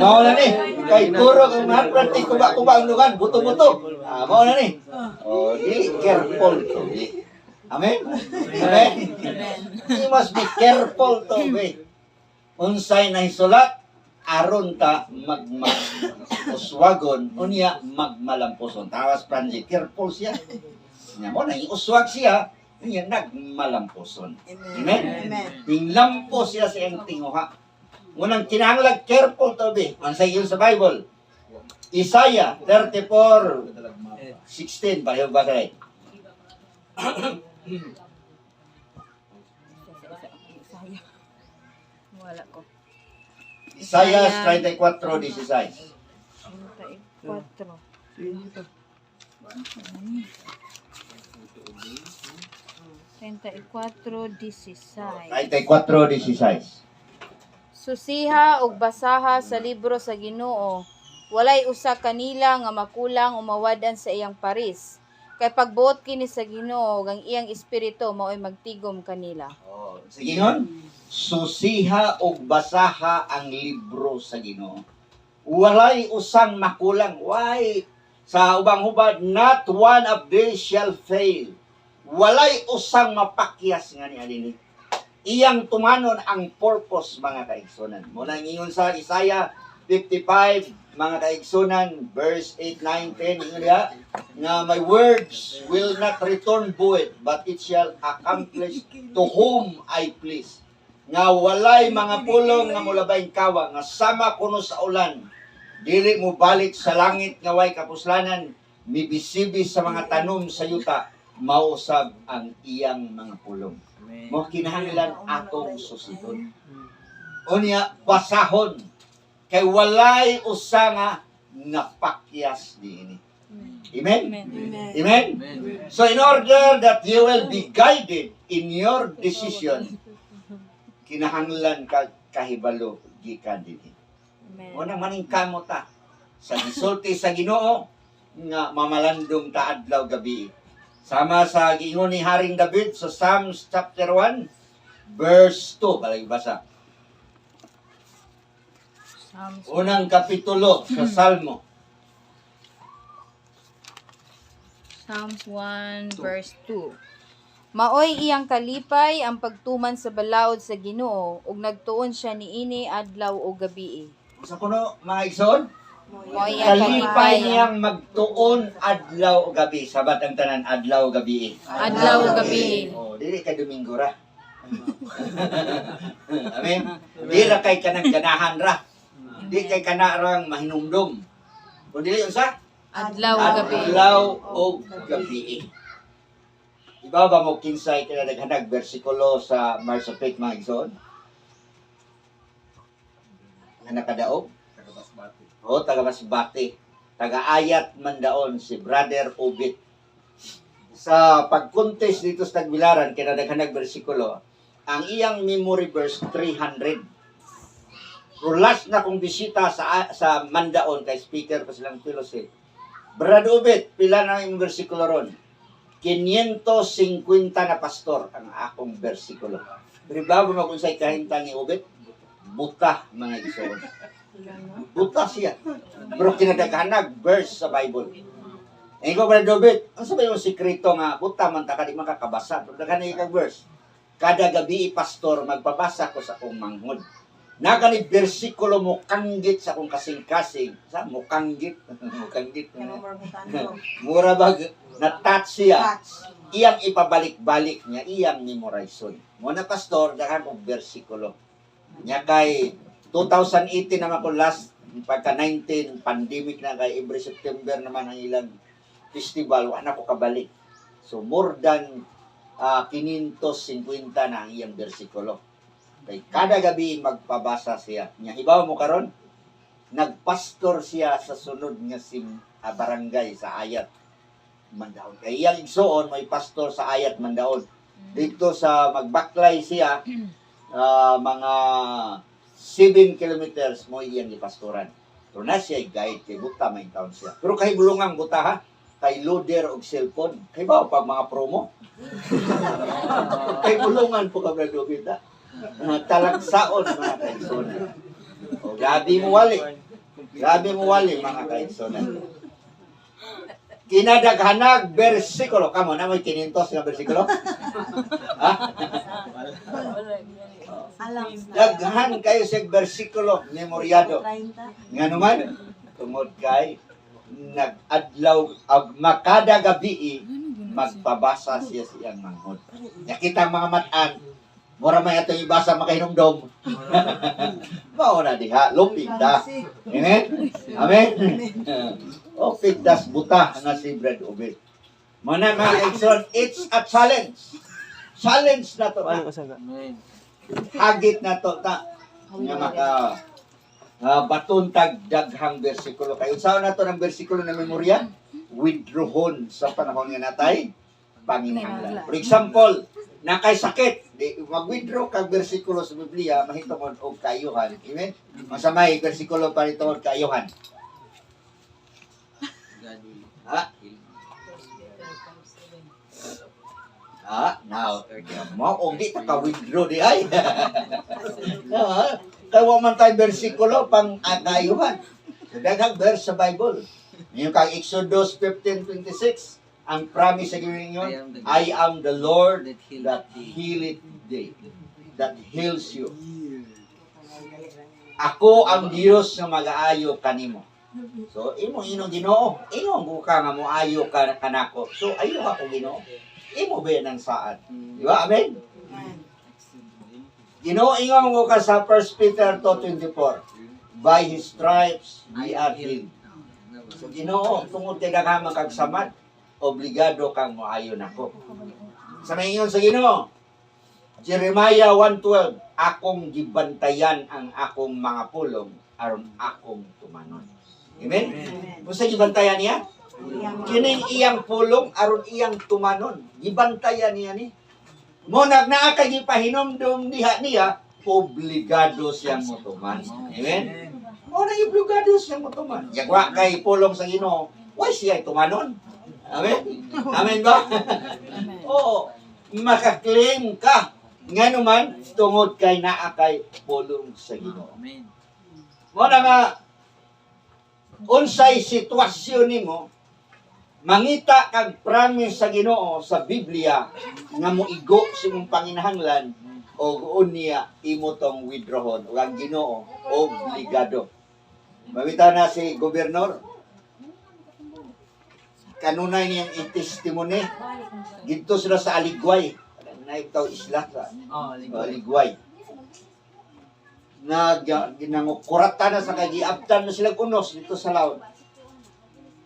Mao na ni. Kay kurog ang heart practice kuba-kuba ang lugan. Buto-buto. Ah, mao na ni. Oh, di careful to be. Amen? Amen? You must be careful to be. Unsay nahisulat, aron ta magma uswagon unya magmalampuson. Tawas Franji, careful siya. Nya mo na uswag siya, unya nagmalampuson. Amen. Tinglampo siya sa iyang tinguha. Unang kinahanglan careful to be. Unsay yun sa Bible? Isaiah 34:16 pareho ba kay? Wala ko. Isaiah 34:16. 34. 34:16. 34:16. Susiha ug basaha sa libro sa Ginoo. Walay usa kanila nga makulang o mawad-an sa iyang paris. Kay pagbuot kini sa Ginoo ug ang iyang espiritu maoy magtigom kanila. Oh, sige ngon, susiha og basaha ang libro sa Ginoo. Walay usang makulang. Why? Sa ubang hubad, not one of these shall fail. Walay usang mapakyas nga ni adini. Iyang tumanon ang purpose, mga kaigsunan. Muna ingon sa Isaiah 55, mga kaigsunan, verse 8, 9, 10, ingon diha, nga "My words will not return void, but it shall accomplish to whom I please." Nga walay mga pulong nga mulabay kawa, nga sama kuno sa ulan, dili mo balik sa langit nga way kapuslanan, mibisibi sa mga tanom sa yuta, mausab ang iyang mga pulong. Amen. Mo kinahanglan atong susihon. Unya, basahon. Kay walay usa nga napakyas niini. Amen? Amen. Amen? Amen. So in order that you will be guided in your decision, kinahanglan ka kahibalo gikan dinhi. Amen. Muna maning kamo ta sa gisulti sa Ginoo nga mamalandong ta adlaw gabi. Sama sa giingon ni Haring David sa Psalms chapter 1 verse 2, balay basa. Psalms. Unang kapitulo sa Salmo. Psalms 1 verse 2. Maoy iyang kalipay ang pagtuman sa balaod sa Ginoo ug nagtuon siya niini adlaw ug gabi. Sa kuno, mga igsoon, Maoy iyang kalipay kalipay niyang magtuon adlaw o gabi. Sabat ang tanan, adlaw o gabi. Adlaw ug gabi. Oh, dili kay Domingo ra. Amen. Di ra kay kanang ganahan ra. Di kay kanarang mahinumdum. Kung dili unsa? Adlaw ug gabi. Adlaw o gabi. Iba ba mo kinsay kinadaghanag bersikulo sa Marsapit, mga igsoon? Nga nakadaog? Taga-Basbate. O, taga Masbate. Taga-ayat mandaon si Brother Obit. Sa pag-contest dito sa Tagbilaran, kinadaghanag bersikulo, ang iyang memory verse 300. Pero last na kong bisita sa Mandaon, kay speaker pa silang fellowship. Brother Obit, pila na ang bersikulo ron? 550 na, pastor, ang akong bersikulo. Pero bago mo kung sa'y kahimtang ni Obit, buta, mga igsoon. Buta siya. Pero kinadaghanag verse sa Bible. Eh ko, Brother Obit, ang sabi yung sikreto nga buta man ta ka, di makakabasa? Pero daghan na kag verse. Kada gabi, pastor, magpabasa ko sa akong manghod. Nakani bersikulo mo kanggit sa akong kasing-kasing. Sa mo kanggit, mo kanggit. Mura bag na-touch siya. Iyang ipabalik-balik niya, iyang memorizon. Mo na, pastor, daghan kong bersikulo. Nya kay 2018 naman ko last, pagka 19 pandemic na, kay every September naman ang ilang festival, wala ko kabalik. So more than 550 na ang iyang bersikulo. Kay kada gabi magpabasa siya. Nya hibaw mo karon, nagpastor siya sa sunod nga barangay sa Ayat Mandaon. Kay iyang igsuon may pastor sa Ayat Mandaon. Dito sa magbaklay siya, mga 7 kilometers mo iyang gipastoran. Pero na siya guide kay buta may taon siya. Pero kay bulungang buta ha, kay loader og cellphone. Kay ba pag mga promo? Kay bulungan po ka, Brad Obit, ha? Mga talagsaon, mga kaigsunan. O, grabe mo wali. Grabe mo wali, mga kaigsunan. Kinadaghanag bersikulo. Kamo na may kinintos nga bersikulo? Ha? Daghan kayo sa bersikulo memoryado. Nga naman, tungod kay nag-adlaw ag makada gabi magpabasa siya sa iyang manghod. Nakita ang mga matan, mura may atong ibasa makahinumdom. Mao na diha, lupig ta. Amen? Amen? O das buta nga si Brad Obed. Mana, mga kaigsoon, it's a challenge. Challenge na to. Ano usaga? Amen. Hagit na to ta nga maka baton tag daghang bersikulo. Kay unsaon na to ng bersikulo na memorya? Withdrawon sa panahon nga natay panginahanglan. For example, nakay sakit, di mag-withdraw kag bersikulo sa Biblia, mahitungod og kaayuhan. Amen? Masamay bersikulo para tungod kaayuhan. God will Ha? heal. Ah, now, mo og di ta ka withdraw di ay. Ah, kay wa man tay bersikulo pang akayuhan. So, daghang verse sa Bible. Yung kang Exodus 15:26, ang promise sa Ginoo, I am the "I am the Lord that healed that thee." healeth thee, that heals you." Ako ang Dios nga magaayo kanimo. So imo inong Ginoo, ingon ko ka nga moayo ka kanako. So ayo ako, Ginoo. Imo ba nang saad? Di ba? Amen. Ginoo, ingon ko ka sa 1 Peter 2:24. "By His stripes we are healed." So Ginoo, tungod kay daghan man kag samad, obligado kang moayo nako. Sa may ingon sa Ginoo, Jeremiah 1:12, "Akong gibantayan ang akong mga pulong aron akong tumanon." Amen? Unsa gibantayan niya? Kining iyang pulong aron iyang tumanon. Gibantayan niya ni. Mo nag naa kay gipahinomdom diha niya, obligado siyang motuman. Amen? Mo na obligado siyang motuman. Yagwa kay pulong sa Ginoo, why siya tumanon? Amen? Amen ba? Amen. Oo, makaklaim ka. Nga naman, tungod kay naa kay pulong sa Ginoo. Amen. Mo na nga, unsay sitwasyon nimo, mangita kag promise sa Ginoo sa Biblia nga moigo sa imong panginahanglan o unya imo tong withdrawon ug ang Ginoo obligado. Mabita na si gobernador, kanunay niyang i-testimony didto sila sa Aligway, kanunay taw isla sa Oh, Aligway. Nag ginangukurata na sa kagiabtan na sila unos dito sa laon.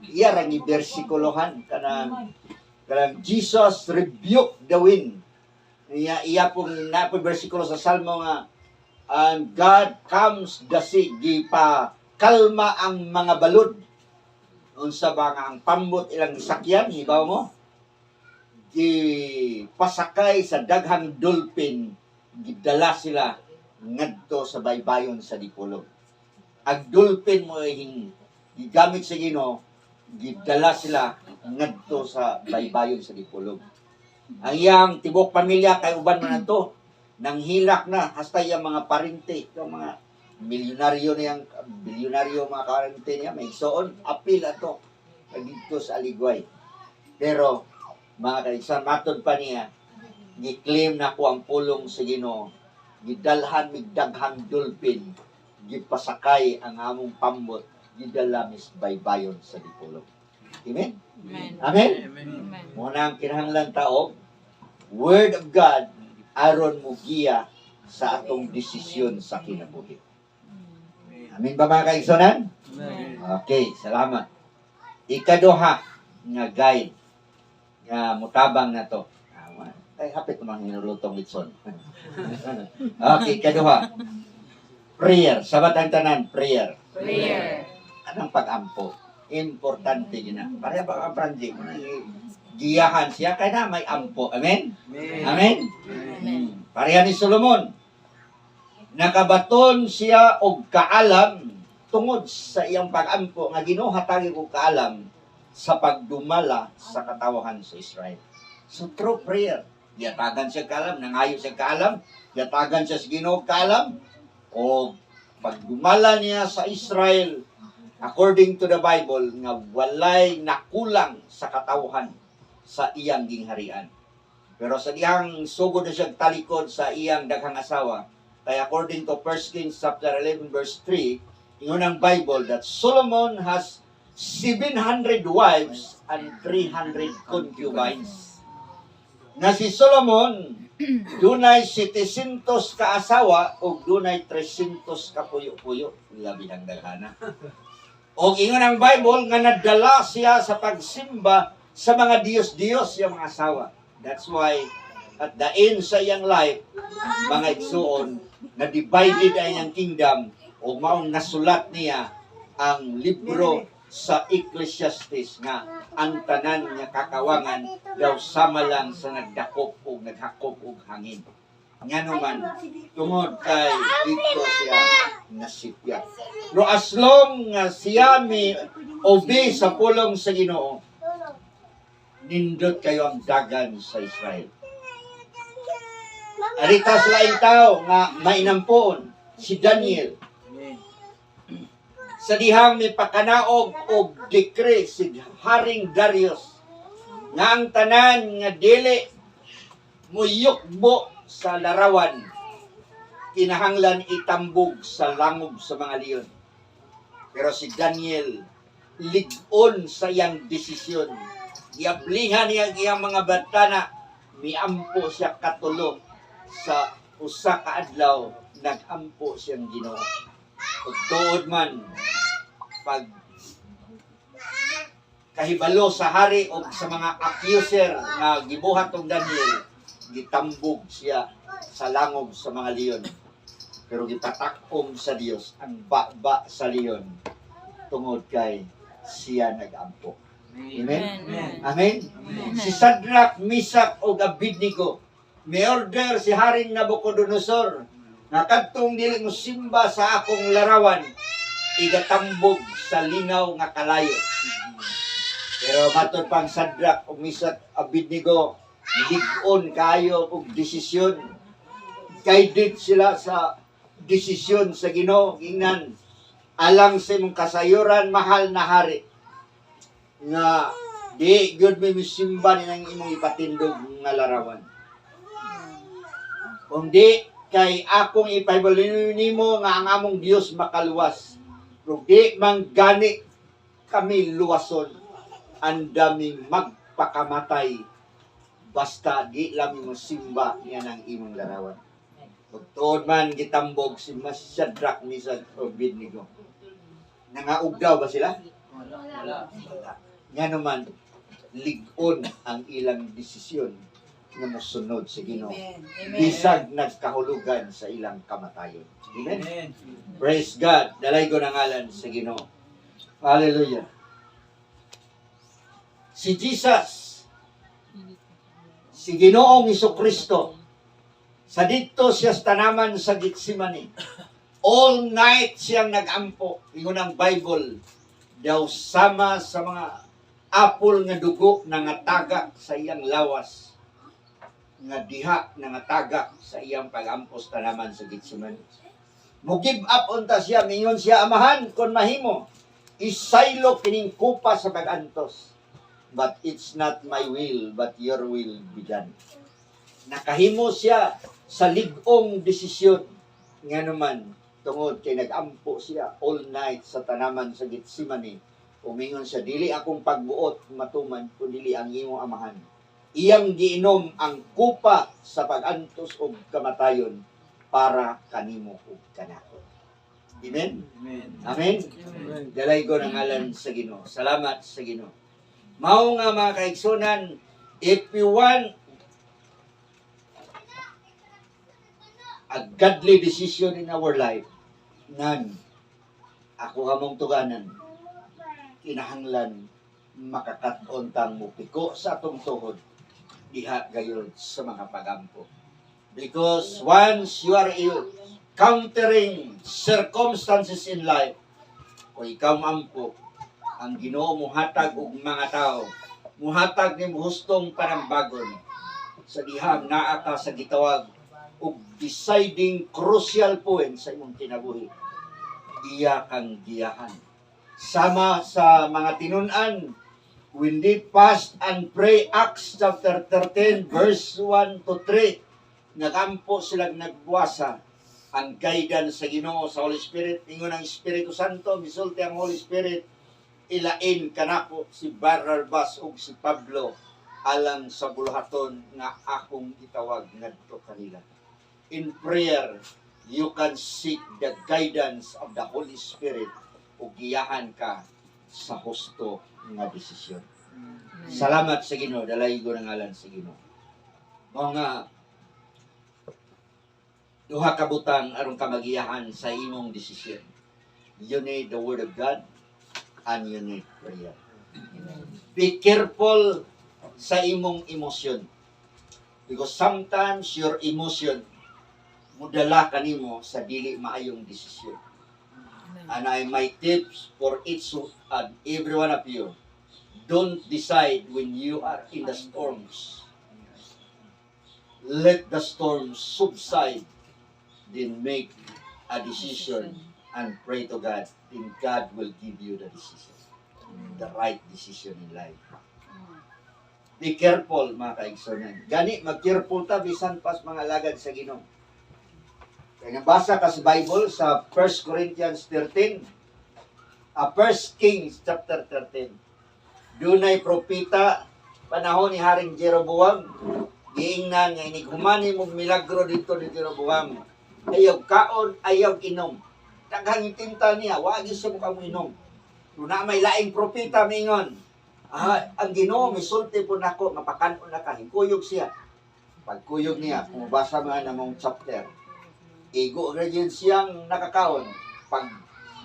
Iya ra ni bersikulohan kanang "Jesus rebuke the wind." Iya iya pong na po bersikulo sa Salmo nga "And God calms the sea," gipa kalma ang mga balod. Unsa ba nga ang pambot ilang sakyan, hibaw mo? Gipasakay sa daghang dolphin, gidala sila ngadto sa baybayon sa Dipolog. Ang dolphin mo hing gigamit sa Ginoo, gidala sila ngadto sa baybayon sa Dipolog. Ang iyang tibok pamilya kay uban man ato, nanghilak na hasta iyang mga parente, yung mga milyonaryo niyang bilyonaryo mga parente niya, may igsoon apil ato didto sa Aligway. Pero mga kaigsan, matod pa niya, gi-claim na ko ang pulong sa Ginoo, gidalhan mig daghang dolphin, gipasakay ang among pambot, gidala mis baybayon sa Dipolog. Amen. Amen. Amen. Amen. Amen. Mo na ang kinahanglan taog Word of God aron mugiya sa atong desisyon sa kinabuhi. Amen ba, mga kaigsonan? Amen. Okay, salamat. Ikaduha nga guide nga mutabang na to. Ah, ay, hapit naman hinulutong litson. Okay, ikaduha. Prayer. Sabat ang tanan, prayer. Prayer. Anong pag-ampo? Importante yun na. Pareha ba ang Franji? Giyahan siya, kaya na may ampo. Amen? Amen. Amen? Amen. Pareha ni Solomon. Nakabaton siya og kaalam tungod sa iyang pag-ampo nga Ginoo hatagi og kaalam sa pagdumala sa katawahan sa Israel. So through prayer, giyatagan siya kaalam, nangayo siya kaalam, giyatagan siya sa Ginoo kaalam, o pagdumala niya sa Israel according to the Bible nga walay nakulang sa katawhan sa iyang gingharian. Pero sa dihang sugod na siya talikod sa iyang daghang asawa, kaya according to 1 Kings chapter 11 verse 3, ingon ang Bible that Solomon has 700 wives and 300 concubines. Nga si Solomon, dunay 700 ka asawa ug dunay 300 ka puyo-puyo. Labi ng daghana. Og ingon ang Bible nga nadala siya sa pagsimba sa mga diyos-diyos yung mga asawa. That's why at the end sa iyang life, mga igsuon, na divided ang iyang kingdom o maong nasulat niya ang libro sa Ecclesiastes nga ang tanan nga kakawangan daw sama lang sa nagdakop o naghakop og hangin. Ngano man, tungod kay dito siya nasipyat. Pero as long nga siya mi obey sa pulong sa Ginoo, nindot kayo ang dagan sa Israel. Arita sa laing tao nga mainampoon, si Daniel. Amen. Sa dihang may pakanaog og decree si Haring Darius nga ang tanan nga dili muyukbo sa larawan, kinahanglan itambog sa langob sa mga leon. Pero si Daniel, lig-on sa iyang desisyon. Giablihan niya ang iyang mga bantana, miampo siya katulo sa usa ka adlaw, nagampo siyang Ginoo. Ug tuod man, pag kahibalo sa hari o sa mga accuser nga gibuhat tong Daniel, gitambog siya sa langob sa mga leon. Pero gipatakom sa Dios ang baba sa leon tungod kay siya nagampo. Amen. Amen. Amen. Si Shadrach, Meshach ug Abednego, may order si Haring Nabucodonosor nga kadtong dili mo simba sa akong larawan, igatambog sa linaw nga kalayo. Pero matod pang Shadrach ug Meshach, Abednego, lig-on kayo og desisyon. Guided sila sa desisyon sa Ginoo. Ingnan, alang sa imong kasayuran, mahal na hari, nga di gyud mi misimba ni nang imong ipatindog nga larawan. Kung di kay akong ipahibalo nimo nga ang among Dios makaluwas. Pero di man gani kami luwason, ang daming magpakamatay basta di lang mo simba niya ng imong larawan. Ug tuod man, gitambog si Mas Shadrach, Meshach ug Abednego. Nangaugdaw ba sila? Wala. Wala. Nga naman, lig-on ang ilang desisyon nga mosunod sa Ginoo. Amen. Amen. Bisag nagkahulugan sa ilang kamatayon. Amen. Amen. Praise God. Dalaygon ang ngalan sa Ginoo. Hallelujah. Si Jesus, si Ginoong Kristo, sa dito siya sa tanaman sa Gethsemane. All night siyang nagampo. Ingon ang Bible, daw sama sa mga apol nga dugo nangatagak sa iyang lawas nga diha nangatagak sa iyang pagampo sa tanaman sa Gethsemane. Mo give up unta siya, mingon siya, "Amahan, kung mahimo, isaylo kining kupa sa pag-antos. But it's not my will, but your will be done." Nakahimo siya sa lig-ong desisyon. Nga naman, tungod kay nagampo siya all night sa tanaman sa Gethsemane, umingon siya, "Dili akong pagbuot matuman, kun dili ang imong, Amahan." Iyang giinom ang kupa sa pag-antos og kamatayon para kanimo ug kanako. Amen? Amen. Amen? Amen. Dalaygon ang ngalan sa Ginoo. Salamat sa Ginoo. Mao nga, mga kaigsunan, if you want a godly decision in our life, nan, ako among tuganan, kinahanglan makakat-on tang mupiko sa atong tuhod diha gayon sa mga pagampo. Because once you are countering circumstances in life, kung ikaw mampo, ang Ginoo muhatag og mga tao, muhatag nimo hustong panambagon sa dihang naa ka sa gitawag og deciding crucial point sa imong kinabuhi. Iya kang giyahan. Sama sa mga tinun-an, when they fast and pray, Acts chapter 13 verse 1 to 3, nagampo silang nagbuwasa ang guidance sa Ginoo sa Holy Spirit. Ingon ang Espiritu Santo, misulti ang Holy Spirit, "Ilain kanako si Barnabas ug si Pablo alang sa buluhaton nga akong itawag ngadto kanila." In prayer, you can seek the guidance of the Holy Spirit ug giyahan ka sa husto nga desisyon. Salamat sa Ginoo, dalaygon ang ngalan sa Ginoo. Mao nga duha ka butang aron ka magiyahan sa imong desisyon. You need the Word of God and you need prayer. Be careful sa imong emosyon. Because sometimes your emotion Mudala kanimo sa dili maayong desisyon. And I my tips for each and every one of you: don't decide when you are in the storms. Let the storms subside, then make a decision and pray to God. Then God will give you the decision, the right decision in life. Be careful, mga kaigsunan. Gani, mag-careful ta bisan pas mga alagad sa Ginoo. Kaya nabasa ka sa Bible sa 1 Corinthians 13, 1 Kings chapter 13. Dunay propeta panahon ni Haring Jeroboam. Giingnan nga inig humani mo milagro dito ni Jeroboam, ayaw kaon, ayaw inom. Daghang itinta niya, wagi siya mo inom. Tuna may laing propeta mingon, "Ah, ang Ginoo misulti po nako nga pakan-on na ka." Hikuyog siya. Pagkuyog niya, kung mabasa mo na mong chapter, igo ra gyud siyang nakakaon. Pag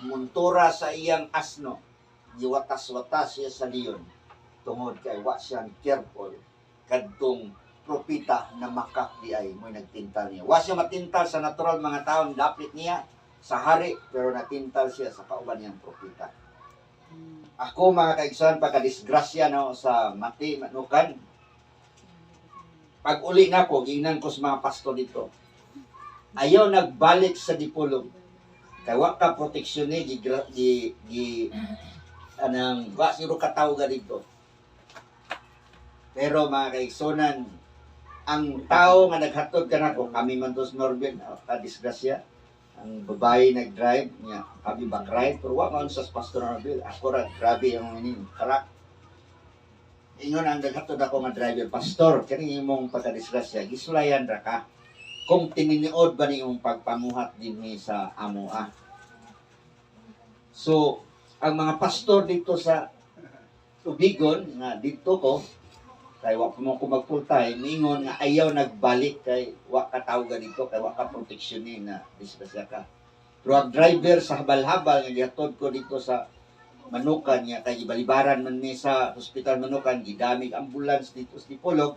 muntura sa iyang asno, giwatas-watas siya sa leon tungod kay wa siyang careful kadtong propita na makak di ay mo'y nagtintal niya. Wa siya matintal sa natural mga taon dapit niya sa hari, pero natintal siya sa kauban niyang propita. Ako, mga kaigsoon, pagka-disgrasya no, sa Mati, Manukan, pag uli na ko, giingnan ko sa mga pastor dito, ayaw nagbalik sa Dipolog. Kay wa ka proteksyon ni, gi, anang, wa siguro katawo ga dito. Pero mga kaigsunan, ang tao nga naghatod kanako, kami man to sa Norbin, ka-disgrasya, ang babae nag-drive niya, kami back ride, pero wa man sa Pastor Norbin, ako ra, grabe ang ini, karak. Ingon ang naghatod ako nga driver, "Pastor, kani imong pagka-disgrasya, gisulayan ra ka. Kung tininiod ba ni imong pagpamuhat dinhi sa amoa." So, ang mga pastor dito sa Tubigon, nga dito ko, kay wa pa mo ko mag full time, ningon nga ayaw nagbalik kay wa ka tawga dito, kay wa ka proteksyon ni na disgrasya ka. Pero ang driver sa habal-habal nga gihatod ko dito sa Manukan niya, kay gibalibaran man mi sa Hospital Manukan, gidamig ambulance dito sa Dipolog,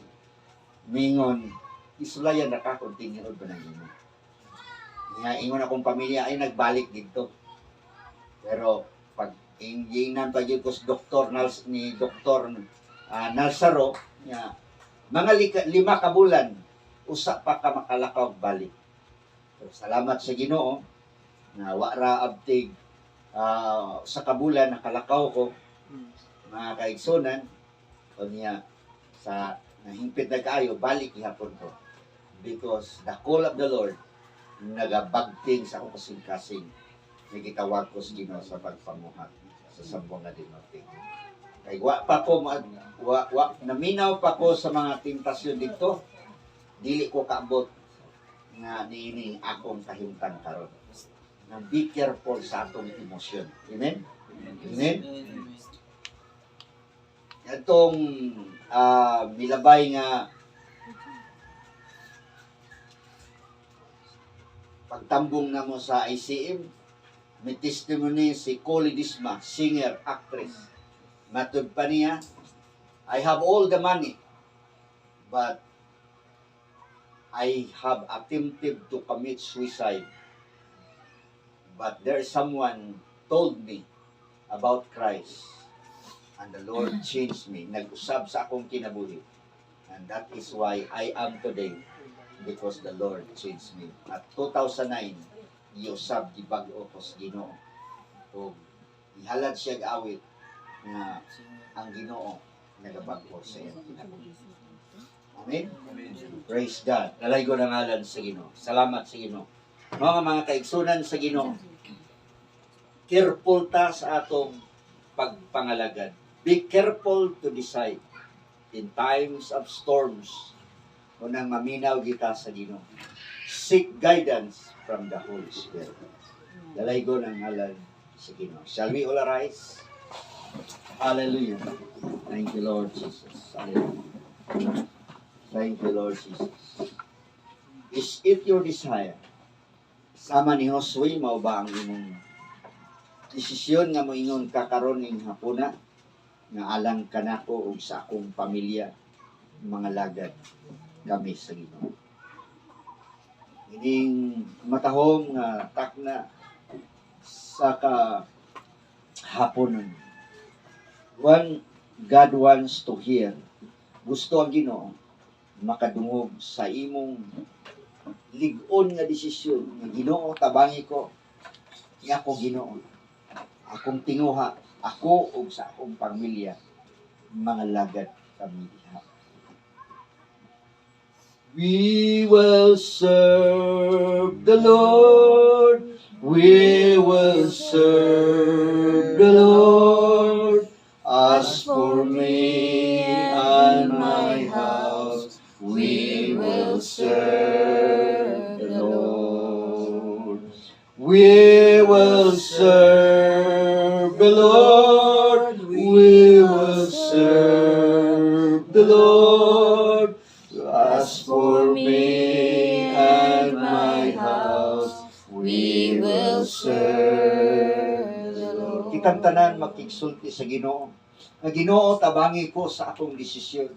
mingon, "Isulayan na ka kung tingiod ba ng imo." Nga ingon akong pamilya ay nagbalik dito. Pero pag ingginan pa gyud ko sa doktor Nals, ni Doktor Nalsaro nga mga 5 ka bulan usa pa ka makalakaw balik. Pero salamat sa Ginoo nga wa ra abtig sa kabulan nakalakaw ko, mga kaigsunan. O niya sa nahingpit na kaayo, balik gihapon ko because the call of the Lord nagabagting sa akong kasing-kasing. Nagitawag ko sa Ginoo sa pagpamuhat sa Zamboanga del Norte. Kay wa pa ko wa naminaw pa ko sa mga tentasyon dito, dili ko kaabot nga niini akong kahimtang karon. Na be careful sa atong emosyon. Amen. Amen. Atong milabay nga pagtambong namo sa ICM, may testimony si Coli Disma, singer, actress. Matud pa niya, "I have all the money, but I have attempted to commit suicide. But there is someone told me about Christ and the Lord changed me. Nag-usab sa akong kinabuhi. And that is why I am today, because the Lord changed me." At 2009, giusab, gibag-o ko sa Ginoo. Ug ihalad siya og awit nga ang Ginoo nagabag-o sa iyang kinabuhi. Amen. Praise God. Dalaygon ang ngalan sa Ginoo. Salamat sa Ginoo. Mga kaigsunan sa Ginoo, careful ta sa atong pagpangalagad. Be careful to decide in times of storms unang maminaw kita sa Ginoo. Seek guidance from the Holy Spirit. Dalaygon ang ngalan sa Ginoo. Shall we all arise? Hallelujah. Thank you, Lord Jesus. Hallelujah. Thank you, Lord Jesus. Is it your desire? Sama ni Josue, mao ba ang imong desisyon nga moingon ka karon ning hapuna nga alang kanako ug sa akong pamilya, mga lagad kami sa Ginoo? Ining matahom nga takna sa ka haponon. One, God wants to hear. Gusto ang Ginoo makadungog sa imong lig-on nga desisyon nga, "Ginoo, tabangi ko ni ako, Ginoo. Akong tinguha, ako ug sa akong pamilya, mangalagad kami diha." We will serve the Lord. We will serve the Lord. As for me and my house, we will serve the Lord. We will serve the Lord. We will serve the Lord. As for me and my house, we will serve the Lord. Kitang tanan makigsulti sa Ginoo. Nga, "Ginoo, tabangi ko sa akong desisyon."